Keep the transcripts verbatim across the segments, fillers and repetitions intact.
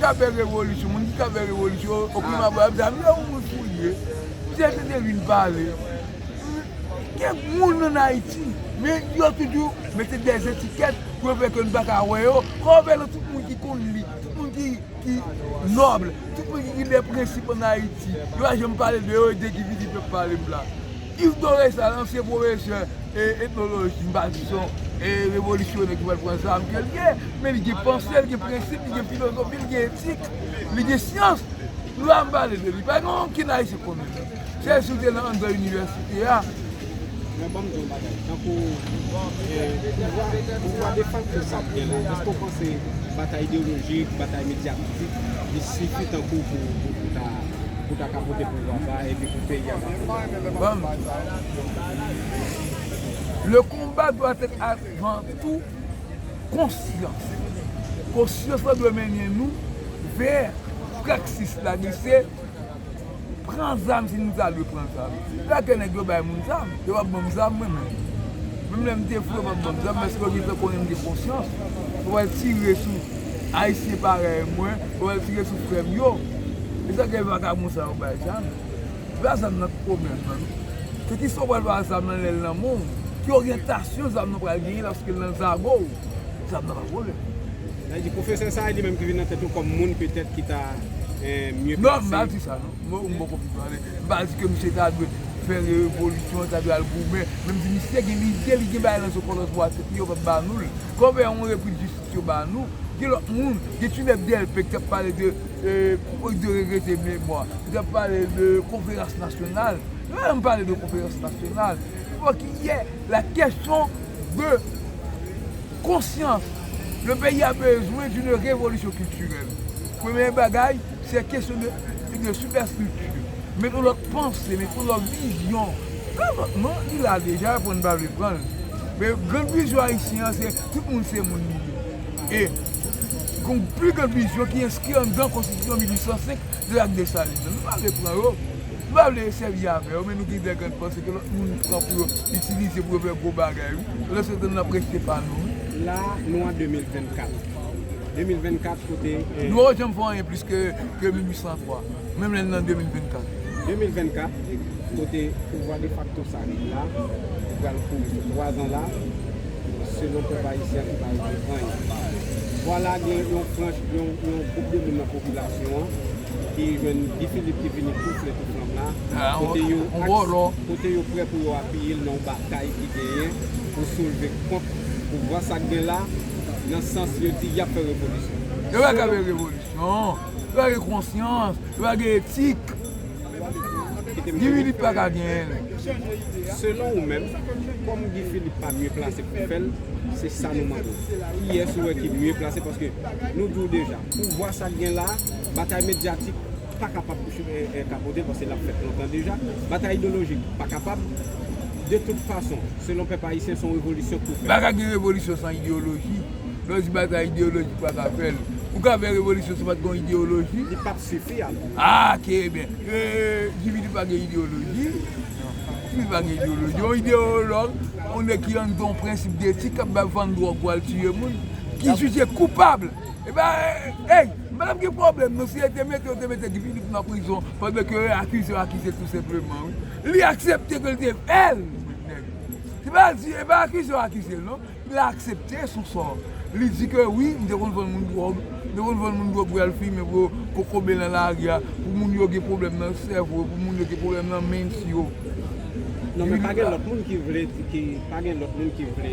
Ka fè revolisyon, moun ki ka fè revolisyon, okipe pa zam, lè yon moun fouye, misye te vin pale. Gen moun ann Ayiti, men yo toujou mete dèz etikèt pou yo fè ke nou pa ka wè yo. Kòmè nan tout moun ki konn li, tout moun ki, ki nòb, tout moun ki gen de prensip ann Ayiti, yo pa janm pale de yo, e de ki vini pèp pale m la. Yves Doré sa, ansyen pwofesè e etnoloji, m pa di se yon e revolisyonè ki pral pran zam ke l ye, men li gen panse, li gen prensip, li gen filozofi, li gen etik, li gen syans. Nou la m pale de li. Pa gen okenn Ayisyen konnen li. Se si w te nan anndan inivèsite a. Men ban m di w yon bagay. Tankou e, pouvwa, pouvwa defakto sa k gen la, èske w panse batay ideyolojik, batay medyatik, li sifi tankou pou, pou, pou ta, pou ta ka pote pouvwa sa epi pou peyi a ka fè? Bon. Le combat doit être avant tout konsyans. Konsyans lan dwe mennen nou vè praksis la ki se pran zam si nou ta dwe pran zam. Dakè nèg yo bay moun zam, yo p ap ban m zam mwen menm. Menm lè m te fou, yo p ap ban m zam, paske yo gentan konnen m gen konsyans. Yo pral tire sou Ayisyen parèy mwen, yo pral tire sou frè m yo. E sa k fè vakabon sa yo bay zam. Se pa zam nan k pwoblèm nan, non. Se kisa w pral fè ak zam nan lè l nan men w? Ki oryantasyon zam nan pral genyen lòske l nan zago w? Zam nan pa pwoblèm. Sa vle di, pwofesè sa a, li menm ki vin nan tèt ou kòm moun petèt ki ta, eh, mye plase? Non, m pa di sa, non. Mwen, m poko fin pale. M pa di ke misye ta dwe fè revolisyon, ta dwe al goumen. Men m di misye gen lide, li gen bagay nan zokòlòs bwa tèt li, yo p ap ba nou l. Kòmè yon repri de jistis yo ba nou. Gen lòt moun, gen Tinèb Dèlpe ki t ap pale de, eh, de regrete memwa, ki t ap pale de konferans nasyonal. Yo pa janm pale de konferans nasyonal. Fòk il y ait la question de conscience. Le pays a besoin d'une révolution culturelle. Premye bagay, se kesyon de, de superstructure. Met yon lòt panse, met yon lòt vizyon. Nan lòt non, li la deja, pou n pa vle pran l. Men grann vizyon ayisyen an, se tout moun se moun li ye. E gon pli grann vizyon ki enskri anndan konstitisyon mil uit san senk de Jacques Dessalines. Nou pa vle pran yo. Nou pa vle sèvi avè yo, men nou gen de grann panse ke lòt moun pran pou yo itilize pou yo fè gwo bagay, wi. Pandan se tan n ap rete pa nou, wi. La, nou an de mil vennkat. De mil vennkat, kote, eh, nou pa janm fè anyen plis ke, ke mil uit san twa. Menm lè n nan de mil vennkat. De mil vennkat, kote pouvwa defakto sa rive la, li pral kouri sou twa zan la, selon pèp ayisyen an ki pa regle anyen. Vwala gen yon franch, yon, yon gwoup de moun nan popilasyon an ki jwenn Guy Philippe ki vini tou fle tou flanm la, kote yo, kote yo prè pou yo apiye l nan yon batay ki genyen pou soulve kont pouvwa sa k gen la, nan sans yo di y ap fè revolisyon. Yo pa ka fè revolisyon. Yo pa gen konsyans, yo pa gen etik. Guy Philippe pa ka genyen l. Selon ou menm, kòm Guy Philippe pa mye plase pou fè l, se sa nou mande w. Kiyès ou wè ki mye plase? Paske nou di w deja, pouvwa sa k gen la, batay medyatik pa kapab, eh, eh, kapote l, paske l ap fèt lontan deja. Batay ideyolojik pa kapab. De tout fason, selon pèp ayisyen, se yon revolisyon k pou fèt. Pa ka gen revolisyon san ideyoloji. Lè w di batay ideyolojik pa ka fè l. Ou ka fè revolisyon san pa t gen yon ideyoloji? Li p ap sifi alò. Ah, ke byen. Eh, Jimmy li pa gen ideyoloji. Jimmy pa gen ideyoloji. Yon ideyològ, yon nèg ki anndan yon prensip detik, k ap bay vann dwòg pou al tiye moun, ki jije koupab. E ben, eh, hey, m pa t ap gen pwoblèm non si yo te mete, yo te mete Guy Philippe nan prizon pandan ke yo akize, yo akize tou senpleman, wi. Li aksepte ke l te fè l, nèg. Se pa di, e pa akize yo akize l non. Li aksepte sou sò. Li di ke wi, m te konn vann moun dwòg. M te konn vann moun dwòg pou y al fimen, pou yo kokobe nan lari a, pou moun yo gen pwoblèm nan sèvo yo, pou moun yo gen pwoblèm nan mens yo. Non, men pa gen lòt moun ki vle, ki, pa gen lòt moun ki vle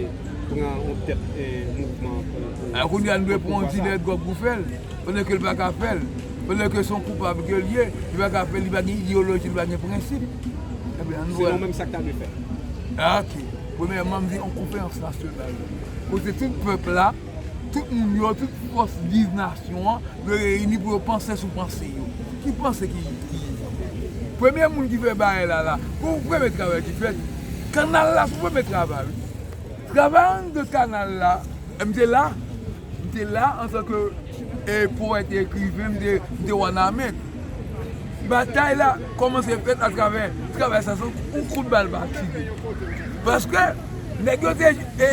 pran yon tèt, eh, mouvman pou, pou... A, kounye a, nou dwe pran yon dilè dwòg pou fè l. Pandan ke l pa ka fè l, pandan ke se yon koupab ke l ye, li pa ka fè l, li pa gen ideyoloji, li pa gen prensip. Ebyen, ann wè. Selon ou menm, sa k ta dwe fèt? Ok. Premyèman, m di yon konferans nasyonal. Kote tout pèp la, tout moun yo, tout fòs viv nasyon an, dwe reyini pou yo panse sou panse yo. Ki panse ki, ki... Premye moun ki fè bagay la, la, pou premye travay ki fèt, kanal la, se premye travay, wi. Travay anndan kanal la, m te la, m te la antanke, e, powèt e ekriven, m te, m te Wanament. Batay la kòmanse fèt atravè travay sa, se yon kout bal pa tire. Paske nèg yo te, e,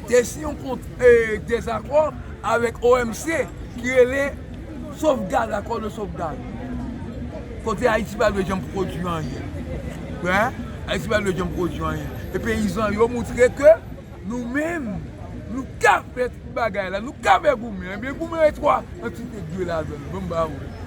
te siyen yon kont, e, dezakò avèk O M C. ki rele sovgad, akò de sovgad. Kote Ayiti pa dwe janm pwodui anyen. Wi, Ayiti pa dwe janm pwodui anyen. E peyizan yo moutre ke nou menm, nou ka fè tout bagay la, nou ka fè goumen. Ebyen, goumen e twa antite k dwe ladan l. Bon, ba, wi.